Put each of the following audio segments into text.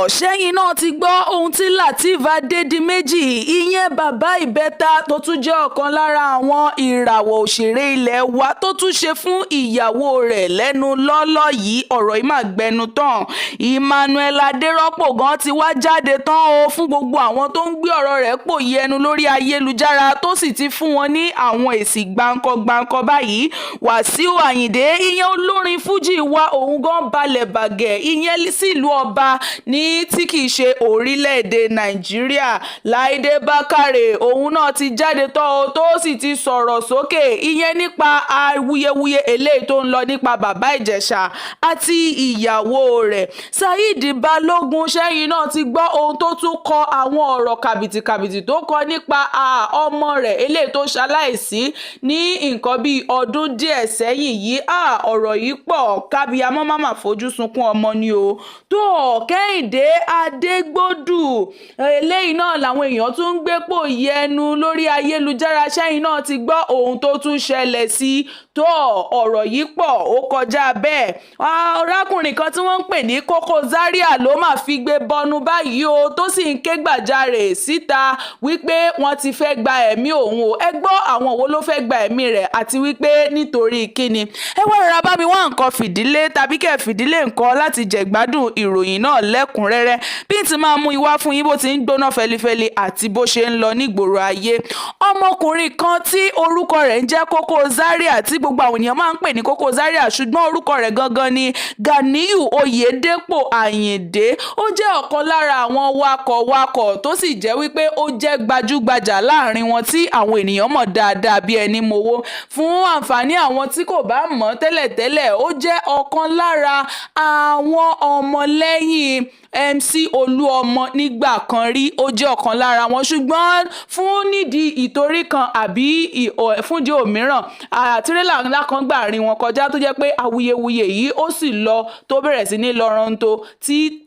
Ṣẹ́yìn náà ti gbọ́ ohun tí Lateef Adédìméjì, ìyẹn bàbá ìbẹ́ta tó tún jẹ́ ọ̀kan lára àwọn ìràwọ̀ òṣèré ilé wa, tó tún ṣe fún ìyàwó rẹ̀ lẹ́nu lọ́ọ́lọ́ yìí. Ọ̀rọ̀ yìí mà gbẹnu tán. Emmanuel Adérọ́pò gan ti wá jáde tán o fún gbogbo àwọn tó ń gbé ọ̀rọ̀ rẹ̀ pòyì ẹnu lórí ayélujára, tó sì ti fún wọn ní àwọn èsì gbáǹkọ́-gbáǹkọ́ báyìí. Wàsíù Ayinde, ìyẹn olórin fújì wa, òun gan balẹ̀ bàgẹ́, ìyẹn sílùú ọba ní tí kì í ṣe orílẹ̀-èdè Nàìjíríà. Láìdé Bákàrẹ̀, òun náà ti jáde tán o, tó sì ti sọ̀rọ̀ sókè, ìyẹn nípa awuyewuye eléyìí tó ń lọ nípa Bàbá Ìjẹ̀ṣà àti ìyàwó rẹ̀. Saheed Balógun, sẹ́yìn náà ti gbọ́ ohun tó tún kọ, àwọn ọ̀rọ̀ kàbìtìkàbìtì tó kọ nípa ọmọ rẹ̀ eléyìí tó ṣaláìsí ní nǹkan bíi ọdún díẹ̀ sẹ́yìn yìí. Ọ̀rọ̀ yìí pọ̀, kábíyámọ́ má má fojú sunkún ọmọ ni o. Tó Kẹ́hìndé Adégbòdù, eléyìí náà làwọn èèyàn tún ń gbé pò yẹnu lórí ayélujára. Sẹ́yìn náà ti gbọ́ ohun tó tún ṣẹlẹ̀ sí tó? Ọ̀rọ̀ yìí pọ̀, ó kọjá bẹ́ẹ̀. Arákùnrin kan tí wọ́n ń pè ní Koko Zaria ló máa fi gbé bọnu báyìí o, tó sì ń ké gbàjarè síta wípé wọ́n ti fẹ́ gba ẹ̀mí òun o. Ẹ gbọ́, àwọn wo ló fẹ́ gba ẹ̀mí rẹ̀, àti wípé nítorí kíni? Ẹ wá rọra bá mi wá nǹkan fìdílé tàbí kẹ́ fìdílé nǹkan láti jẹ̀gbádùn ìròyìn náà lẹ́kùnrẹ́rẹ́, bí n ti máa mú ìwá fún yín bó ti ń gbóná fẹlifẹli àti bó ṣe ń lọ nígboro ayé. Ọmọkùnrin kan tí orúkọ rẹ̀ ń jẹ́ Koko Zaria, tí gbogbo àwọn ènìyàn máa ń pè ní Koko Zaria, ṣùgbọ́n orúkọ rẹ̀ gangan ni Ganiyu Oyedepo Ayinde, ó jẹ́ ọ̀kan lára àwọn wakọ̀wakọ̀ tó sì jẹ́ wípé ó jẹ́ gbajúgbajà láàrin wọn, tí àwọn ènìyàn mọ̀ dáadáa bí ẹni mowó. Fún àǹfààní àwọn tí kò bá mọ̀ tẹ́lẹ̀tẹ́lẹ̀, ó jẹ́ ọ̀kan lára àwọn ọmọlẹ́yìn MC Olúọmọ nígbà kan rí. Ó jẹ́ ọ̀kan lára wọn, ṣùgbọ́n fún nídìí ìtorí kan àbí fúndìí òmíràn, tírélà ńlá kan gbà rìn wọn kọjá, tó jẹ́ pé awuyewuye yìí ó sì lọ, tó bẹ̀rẹ̀ sí ní lọ rántó, tí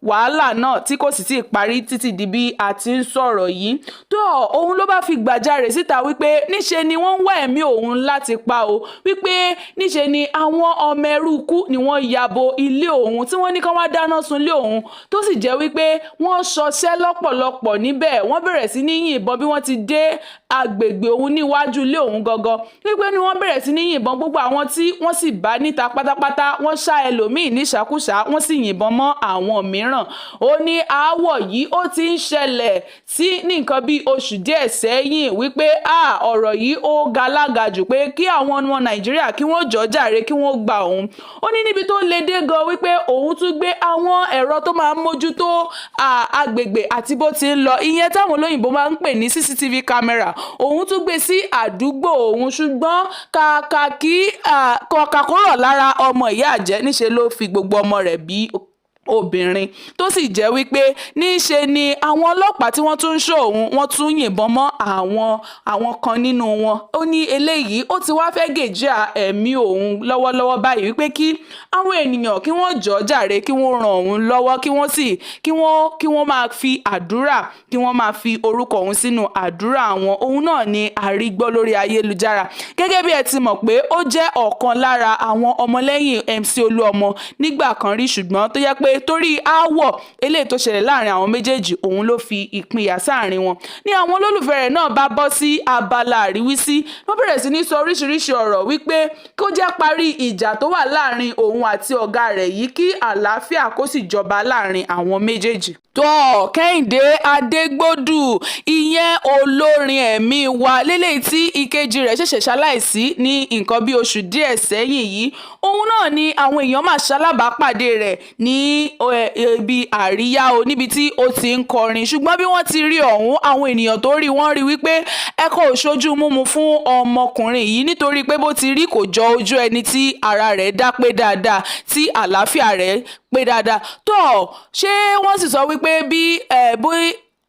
wàhálà náà tí kò sì tí ì parí títí di bí a ti ń sọ̀rọ̀ yìí. Tó òun ló bá fi gbàjarè síta wípé níṣe ni wọ́n ń wá ẹ̀mí òun láti pa o, wípé níṣe ni àwọn ọmọ ẹrú ikú ni wọ́n ya bo ilé òun, tí wọ́n ní kán wá dáná sun ilé òun, tó sì jẹ́ wípé wọ́n ṣọṣẹ́ lọ́pọ̀lọpọ̀ níbẹ̀. Wọ́n bẹ̀rẹ̀ sí ní yìnbọn bí wọ́n ti dé agbègbè òun níwájú ilé òun gangan, wípé ni wọ́n bẹ̀rẹ̀ sí ní yìnbọn. Gbogbo àwọn tí wọ́n sì bá níta pátápátá, wọ́n ṣá ẹlòmíì níṣàkúṣà, wọ́n sì yìnbọn mọ́ àwọn mìíràn. Ó ní aáwọ̀ yìí ó ti ń ṣẹlẹ̀ sí ní nǹkan bíi oṣù díẹ̀ sẹ́yìn, wípé ọ̀rọ̀ yìí ó galaga jù, pé kí àwọn ọmọ Nàìjíríà kí wọ́n jọ̀ọ́ jàre, kí wọ́n gba òun. Ó ní níbi tó le dé gan, wípé òun tún gbé àwọn ẹ̀rọ tó máa ń mójútó agbègbè àti bó ti ń lọ, ìyẹn táwọn olóyìnbó máa ń pè ní CCTV camera, òun tún gbé sí àdúgbò òun, ṣùgbọ́n kàkà kí kọ̀ọ̀kà kó rọ̀ lára ọmọ ìyá àjẹ́, níṣe ló fi gbogbo ọmọ rẹ̀ bí obìnrin, tó sì jẹ́ wípé níṣe ni àwọn ọlọ́pàá tí wọ́n tún ń ṣọ́ òun, wọ́n tún yìnbọn mọ́ àwọn kan nínú wọn. Ó ní eléyìí ó ti wá fẹ́ gèjà ẹ̀mí òun lọ́wọ́lọ́wọ́ báyìí, wípé kí àwọn ènìyàn kí wọ́n jọ̀ọ́ jàre, kí wọ́n ran òun lọ́wọ́, kí wọ́n sì kí wọ́n máa fi àdúrà, kí wọ́n máa fi orúkọ òun sínú àdúrà wọn. Òun náà ni àrígbọ́ lórí ayélujára. Gẹ́gẹ́ bí ẹ ti mọ̀ pé ó jẹ́ ọ̀kan lára àwọn ọmọlẹ́yìn MC Olúọmọ nígbà kan rí, ṣùgbọ́n tó yẹ pé torí aáwọ̀ eléyìí tó ṣẹlẹ̀ láàrin àwọn méjèèjì, òun ló fi ìpínyà sáàrin wọn, ní àwọn olólùfẹ́ rẹ̀ náà bá bọ́ sí abala àríwísí, wọ́n bẹ̀rẹ̀ sí ní sọ oríṣiríṣi ọ̀rọ̀ wípé kó jẹ́ parí ìjà tó wà láàrin òun àti ọ̀gá rẹ̀ yìí, kí àlàáfíà kó sì jọba láàrin àwọn méjèèjì. Tó Kẹ́hìndé Adégbòdù, ìyẹn olórin ẹ̀mí wa lélẹ́yìí tí ìkejì rẹ̀ ṣẹ̀ṣẹ̀ ṣaláìsí ní nǹkan bí oṣù díẹ̀ sẹ́yìn yìí, òun náà ni àwọn èèyàn máa ṣalábàápàdé rẹ̀ ní ibi àríyá o, níbi tí ó ti ń kọrin. Ṣùgbọ́n bí wọ́n ti rí ọ̀hún, àwọn ènìyàn tó rí wọ́n rí wípé ẹ̀kọ́ ò ṣojú múmu fún ọmọkùnrin yìí, nítorí pé bó ti rí kò jọ ojú ẹni tí ara rẹ̀ dá pé dáadáa, tí àlàáfíà rẹ̀ pé dáadáa. Tó ṣé wọ́n sì sọ wípé bí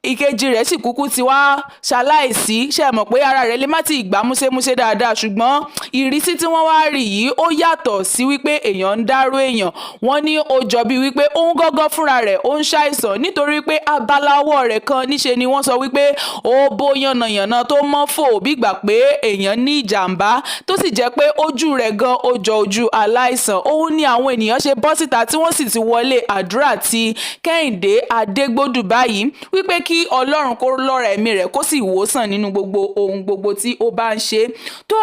Ìkejì rẹ̀ sì kúkú ti wá ṣaláìsí. Ṣe mọ̀ pé ara rẹ̀ lè má ti gbá múṣémúṣé dáadáa, ṣùgbọ́n ìrísí tí wọ́n wá rí yìí, ó yàtọ̀ sí wípé èèyàn ń dárò èèyàn. Wọ́n ní ó jọ bí wípé òun gángan fúnra rẹ̀ ó ń ṣàìsàn, nítorí pé abala ọwọ́ rẹ̀ kan níṣe ni wọ́n sọ wípé ó bó yànnàyànnà tó mọ́ fò bígbà pé èèyàn ní ìjàmbá, tó sì jẹ́ pé ojú rẹ̀ gan ó jọ ojú aláìsàn. Òun ni àwọn ènìyàn ṣe bọ́ síta tí wọ́n sì ti wọlé àdúrà ti Kẹ́hìndé Adégbòdù báyìí wípé kí Ọlọ́run kó lọ́ra ẹ̀mí rẹ̀, kó sì wò sàn nínú gbogbo ohun gbogbo tí ó bá ń ṣe. Tó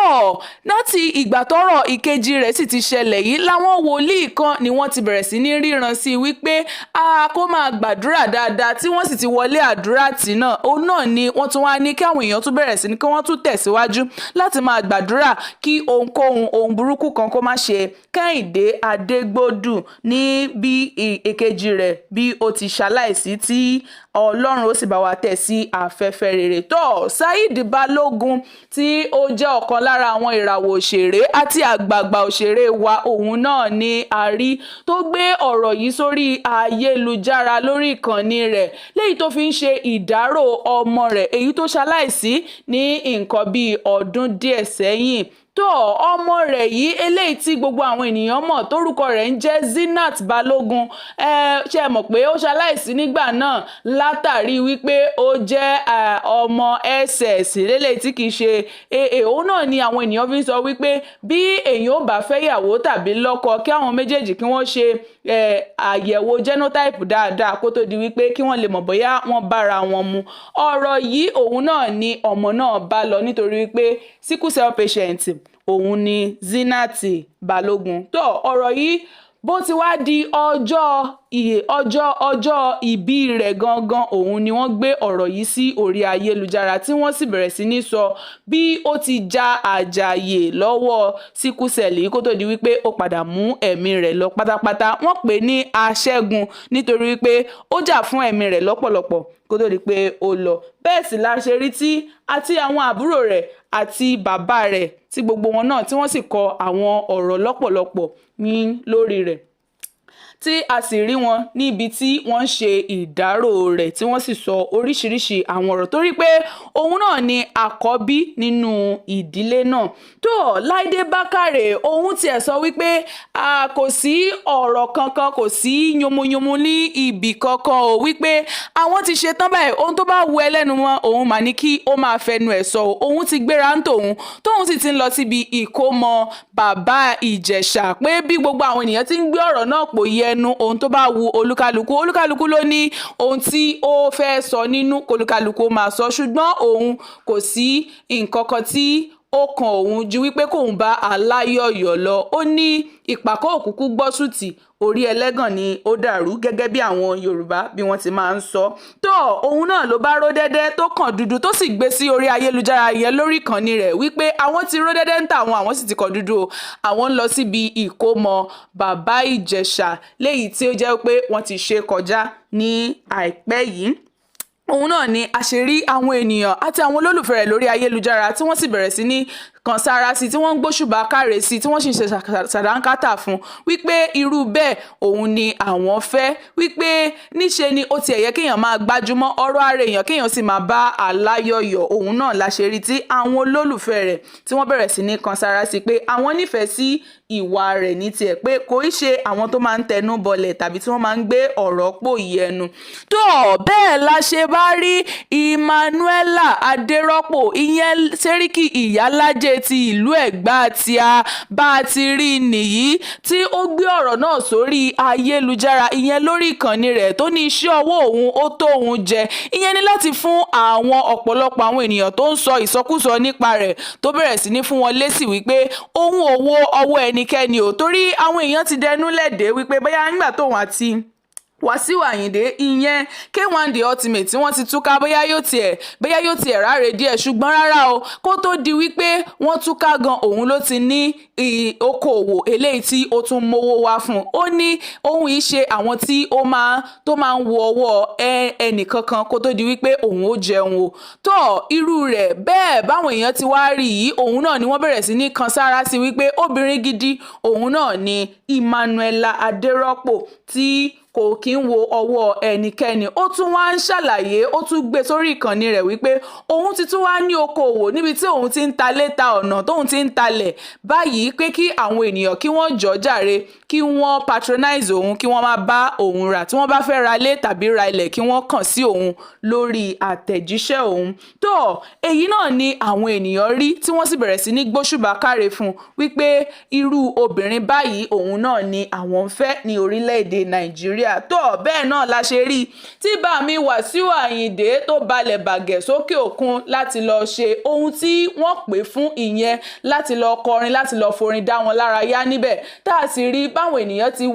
láti ìgbà tọ́rọ̀ ìkejì rẹ̀ sì ti ṣẹlẹ̀ yìí, láwọn wòlíì kan ni wọ́n ti bẹ̀rẹ̀ sí ní ríran sí i wípé a kó máa gbàdúrà dáadáa, tí wọ́n sì ti wọlé àdúrà tì náà. Òun náà ni wọ́n tún wá ní kí àwọn èèyàn tún bẹ̀rẹ̀ sí ní kí wọ́n tún tẹ̀síwájú láti máa gbàdúrà kí ohunkóhun, ohun burúkú kan kó má ṣe Kẹ́hìndé Adégbòdù ní bí èkejì rẹ̀ bí ó ti ṣaláìsí, tí Ọlọ́run ó sì bá wa tẹ̀ sí afẹ́fẹ́ rere. Tó Saheed Balogun, tí ó jẹ́ ọ̀kan lára àwọn ìràwọ̀ òṣèré àti àgbààgbà òṣèré wa, òun náà ni a rí tó gbé ọ̀rọ̀ yìí sórí ayélujára lórí ìkànnì rẹ̀, léyìí tó fi ń ṣe ìdárò ọmọ rẹ̀ èyí tó ṣaláìsí ní nǹkan bíi ọdún díẹ̀ sẹ́yìn. Tó ọmọ rẹ̀ yìí, eléyìí tí gbogbo àwọn ènìyàn mọ̀ tórúkọ rẹ̀ ń jẹ́ Zinat Balogun, ẹ ṣe mọ̀ pé ó ṣaláìsí nígbà náà látàrí wípé ó jẹ́ ọmọ SS lélẹ́yìí tí kìí ṣe AA. Òun náà ni àwọn ènìyàn fi ń sọ wípé bí èèyàn ò bá fẹ́yàwó tàbí lọ́kọ, kí àwọn méjèèjì kí wọ́n ṣe àyẹ̀wò genotype dáadáa kó tó di wípé kí wọ́n lè mọ̀ bóyá wọ́n bára wọn mu. Ọ̀rọ̀ yìí, òun náà ni ọmọ náà bá lọ, nítorí wípé sickle cell patient òun ni Zinat Balogun. Tó ọ̀rọ̀ yìí bó ti wá di ọjọ́ ìbí rẹ̀ gangan, òun ni wọ́n gbé ọ̀rọ̀ yìí sí orí ayélujára, tí wọ́n sì bẹ̀rẹ̀ sí ní sọ bí ó ti já Àjàyè lọ́wọ́ sickle cell yìí kó tó di wípé ó padà mú ẹ̀mí rẹ̀ lọ pátápátá. Wọ́n pè é ní aṣẹ́gun nítorí wípé ó jà fún ẹ̀mí rẹ̀ lọ́pọ̀lọpọ̀ kó tó di pé ó lọ. Bẹ́ẹ̀ sì la ṣe rí tí àti àwọn àbúrò rẹ̀ àti bàbá rẹ̀, tí gbogbo wọn náà tí wọ́n sì kọ àwọn ọ̀rọ̀ lọ́pọ̀lọpọ̀ ní lórí rẹ̀, tí a sì rí wọn níbi tí wọ́n ń ṣe ìdárò rẹ̀, tí wọ́n sì sọ oríṣiríṣi àwọn ọ̀rọ̀, torí pé òun náà ni àkọ́bí nínú ìdílé náà. Tó Láìdé Bákàrè, òun tiẹ̀ sọ wípé kò sí ọ̀rọ̀ kankan, kò sí yomoyomo ní ibì kankan o, wípé àwọn ti ṣe tán báyìí. Ohun tó bá wu ẹlẹ́nu wọn, òun mà ní kí ó máa fẹnu ẹ̀ sọ. Òun ti gbéra ń tòun, tóun sì ti ń lọ síbi ìkómọ Bàbá Ìjẹ̀ṣà, pé bí gbogbo àwọn ènìyàn ti ń gbé ọ̀rọ̀ náà pò yẹ ẹnu, ohun tó bá wu olúkálukú, olúkálukú ló ní ohun tí ó fẹ́ sọ nínú, kólúkálukú máa sọ, ṣùgbọ́n òun kò sí nǹkan kan tí ó kan òun ju wípé kóun bá aláyọ̀yọ̀ lọ. Ó ní ìpàkọ́ òkùnkùn gbọ́ sùtì, orí ẹlẹ́gàn ni ó dàrú, gẹ́gẹ́ bí àwọn Yorùbá bí wọ́n ti máa ń sọ. Tó òun náà ló bá ró dẹ́dẹ́ tó kàn dúdú, tó sì gbé sí orí ayélujára yẹn lórí ìkànnì rẹ̀ wípé àwọn ti ró dẹ́dẹ́ ń tà àwọn, àwọn sì ti kàn dúdú o, àwọn ń lọ síbi ìkómọ Bàbá Ìjẹ̀ṣà léyìí tí ó jẹ́ pé wọ́n ti ṣe kọjá ní àìpẹ́ yìí. Òun náà ni a ṣe rí àwọn ènìyàn àti àwọn olólùfẹ́ rẹ̀ lórí ayélujára tí wọ́n sì bẹ̀rẹ̀ sí ní kan sára sí, tí wọ́n ń gbóṣùbà káre sí, tí wọ́n sì ń ṣe sàdánkátà fún wípé irú bẹ́ẹ̀ òun ni àwọn fẹ́, wípé níṣe ni ó tiẹ̀ yẹ kéèyàn máa gbájúmọ́ ọ̀rọ̀ ara èèyàn, kéèyàn sì máa bá aláyọ̀yọ̀. Òun náà la ṣe rí tí àwọn olólùfẹ́ rẹ̀ tí wọ́n bẹ̀rẹ̀ sí ní kan sára sí pé àwọn nífẹ̀ẹ́ sí ìwà rẹ̀ ní tiẹ̀, pé kò í ṣe àwọn tó máa ń tẹnu bọlẹ̀ tàbí tí wọ́n máa ń gbé ọ̀rọ̀ pò yí ẹnu. Tó bẹ́ẹ̀ la ṣe bá rí Emmanuela Adérọ́pò, ìyẹn Sẹ́ríkì Ìyálájé ti ìlú Ẹ̀gbá tí a bá ti rí nìyí, tí ó gbé ọ̀rọ̀ náà sórí ayélujára, ìyẹn lórí ìkànnì rẹ̀, tó ní iṣẹ́ ọwọ́ òun ó tó òun jẹ, ìyẹn ní láti fún àwọn ọ̀pọ̀lọpọ̀ àwọn ènìyàn tó ń sọ ìsọkúsọ nípa rẹ̀, tó bẹ̀rẹ̀ sí ní fún wọn lésì wípé òun ò wo ọwọ́ ẹnikẹ́ni ò, torí àwọn èèyàn ti dẹnu lẹ́dẹ̀ẹ́ wípé bóyá nígbà tóun àti Wàsíù Àyìndé, ìyẹn K1 The Ultimate, tí wọ́n ti túká, bóyá yóò tiẹ̀ ráre díẹ̀. Ṣùgbọ́n rárá o, kó tó di wípé wọ́n túká gan, òun ló ti ní okòòwò eléyìí tí ó tún mówó wá fún un. Ó ní òun yìí ṣe àwọn tí ó máa tó máa ń wo ọwọ́ ẹnìkankan kó tó di wípé òun ó jẹun o. Tó irú rẹ̀ bẹ́ẹ̀ báwọn èèyàn ti wá rí yìí, òun náà ni wọ́n bẹ̀rẹ̀ sí ní kan sára sí wípé obìnrin gidi òun náà ni Emmanuela Adérọ́pò tí Kò kí ń wo ọwọ́ ẹnikẹ́ni. Ó tún wá ń ṣàlàyé, ó tún gbé sórí ìkànnì rẹ̀ wípé òun ti tún wá ní okòwò níbi tí òun ti ń talé ta ọ̀nà, tóun ti ń talẹ̀ báyìí, pé kí àwọn ènìyàn kí wọ́n jọ̀ọ́ jàre, kí wọ́n patronize òun, kí wọ́n má bá òun rà. Tí wọ́n bá fẹ́ ra ilé tàbí ra ilẹ̀, kí wọ́n kàn sí òun lórí àtẹ̀jíṣẹ́ òun. Tó èyí náà ni àwọn ènìyàn rí tí wọ́n sì bẹ̀rẹ̀ sí ní gbóṣùbà káre fún un wípé irú obìnrin báyìí, òun náà ni àwọn ń fẹ́ ní orílẹ̀-èdè Nàìjíríà. Tó bẹ́ẹ̀ náà la ṣe rí tí bàmí Wàsíù Àyìndé tó balẹ̀ bàgẹ́ sókè òkun láti lọ ṣe ohun tí wọ́n pè fún, ìyẹn láti lọ kọrin, láti lọ forin dá wọn lára yá níbẹ̀, tá a sì rí báwọn ènìyàn ti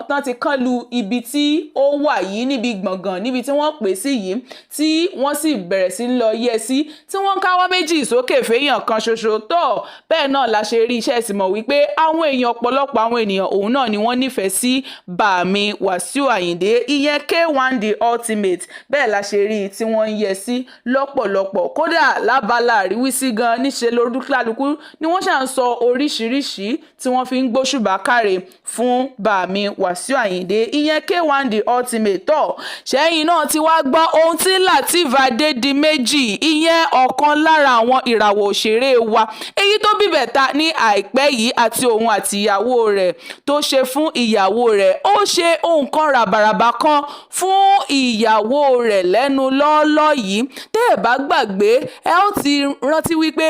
tán ti kán lu ibi tí ó wà yìí, níbi gbọ̀ngàn níbi tí wọ́n pè sí yìí, tí wọ́n sì bẹ̀rẹ̀ sí ń lọ yẹ sí, tí wọ́n ń káwọ́ méjì sókè fẹ́yàn kan ṣoṣo. Tó bẹ́ẹ̀ náà la ṣe rí iṣẹ́ sì mọ̀ wípé àwọn èèyàn, ọ̀pọ̀lọpọ̀ àwọn ènìyàn, òun náà ni wọ́n nífẹ̀ẹ́ sí bàmí Wàsíù Àyìndé, ìyẹn K1 The Ultimate. Bẹ́ẹ̀ la ṣe rí tí wọ́n ń yẹ sí lọ́pọ̀lọpọ̀. Kódà lábala àríwísí gan, níṣe lórúkálukú ni wọ́n ṣà ń sọ oríṣiríṣi tí wọ́n fi ń gbóṣùbà káre fún bàmí Wàsíù Àyìndé, ìyẹn K1 The Ultimate. Tọ̀ ṣẹ́yìn náà ti wá gbọ́ ohun tí Lateef Adédìméjì, ìyẹn ọ̀kan lára àwọn ìràwọ̀ òṣèré wa, èyí tó bí ìbẹta ní àìpẹ́ yìí, àti òun àti ìyàwó rẹ̀ tó ṣe fún ìyàwó rẹ̀. Ó ṣe nǹkan ràbàràbà kan fún ìyàwó rẹ̀ lẹ́nu lọ́ọ́lọ́ yìí. Tẹ́ ẹ̀ bá gbàgbé, ẹ ó ti rántí wípé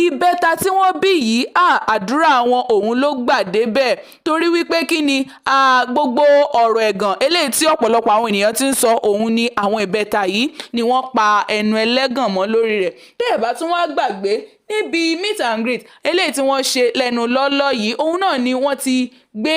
ìbẹta tí wọ́n bí yìí, àdúrà wọn òun ló gbà débẹ̀, torí wípé kí ni, gbogbo ọ̀rọ̀ ẹ̀gàn eléyìí tí ọ̀pọ̀lọpọ̀ àwọn ènìyàn ti ń sọ, òun ni àwọn ìbẹta yìí ni wọ́n pa ẹnu ẹlẹ́gàn mọ́ lórí rẹ̀. Tẹ́ ẹ̀ bá tún wá gbàgbé, níbi meet and greet eléyìí tí wọ́n ṣe lẹ́nu lọ́ọ́lọ́ yìí, òun náà ni wọ́n ti gbé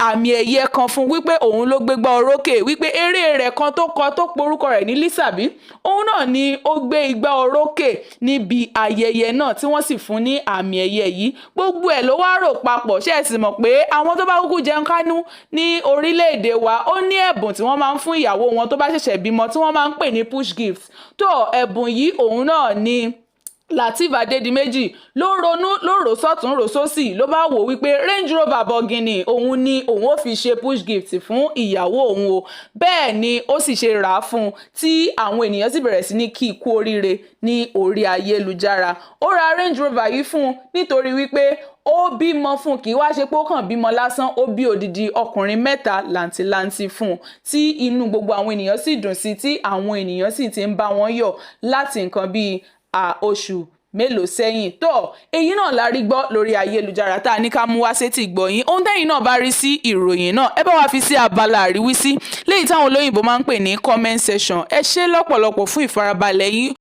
àmì ẹ̀yẹ kan fún wípé òun ló gbégbá orókè, wípé eré rẹ̀ kan tó kọ tó porúkọ rẹ̀ ní Lísàbí, òun náà ni ó gbé igbá orókè níbi ayẹyẹ náà, tí wọ́n sì fún ní àmì ẹ̀yẹ yìí. Gbogbo ẹ̀ ló wá rò papọ̀. Ṣe é sì mọ̀ pé àwọn tó bá kúkú jẹun kánú ní orílẹ̀-èdè wa, ó ní ẹ̀bùn tí wọ́n máa ń fún ìyàwó wọn tó bá ṣẹ̀ṣẹ̀ bímọ, tí wọ́n máa ń pè ní push gift. Tó ẹ̀bùn yìí, òun náà ni Lateef Adédìméjì ló ronú, ló rò sọ́tún, rò sósì, ló bá wò wípé Range Rover bọ̀gìnì òun ni òun ó fi ṣe push gift fún ìyàwó òun o. Bẹ́ẹ̀ ni ó sì ṣe rà á fún un, tí àwọn ènìyàn sì bẹ̀rẹ̀ sí ní kí i kú oríire ní orí ayélujára. Ó ra Range Rover yìí fún un nítorí wípé ó bímọ fún un. Kì í wá ṣe pé ó kàn bímọ lásán, ó bí odidi ọkùnrin mẹ́ta làǹtìlanti fún un, tí inú gbogbo àwọn ènìyàn sì dùn sí, tí àwọn ènìyàn sì ti ń bá wọn yọ̀ láti nǹkan bíi oṣù mélòó sẹ́yìn. Tó èyí náà la rí gbọ́ lórí ayélujára tá a ní ká mú wá sétí gbọ̀yìn. Ohun tẹ́yìn náà bá rí sí ìròyìn náà, ẹ bá wa fi sí abala àríwísí léyìí táwọn olóyìnbó máa ń pè ní comment section. Ẹ ṣé lọ́pọ̀lọpọ̀ fún ìfarabalẹ̀ yín.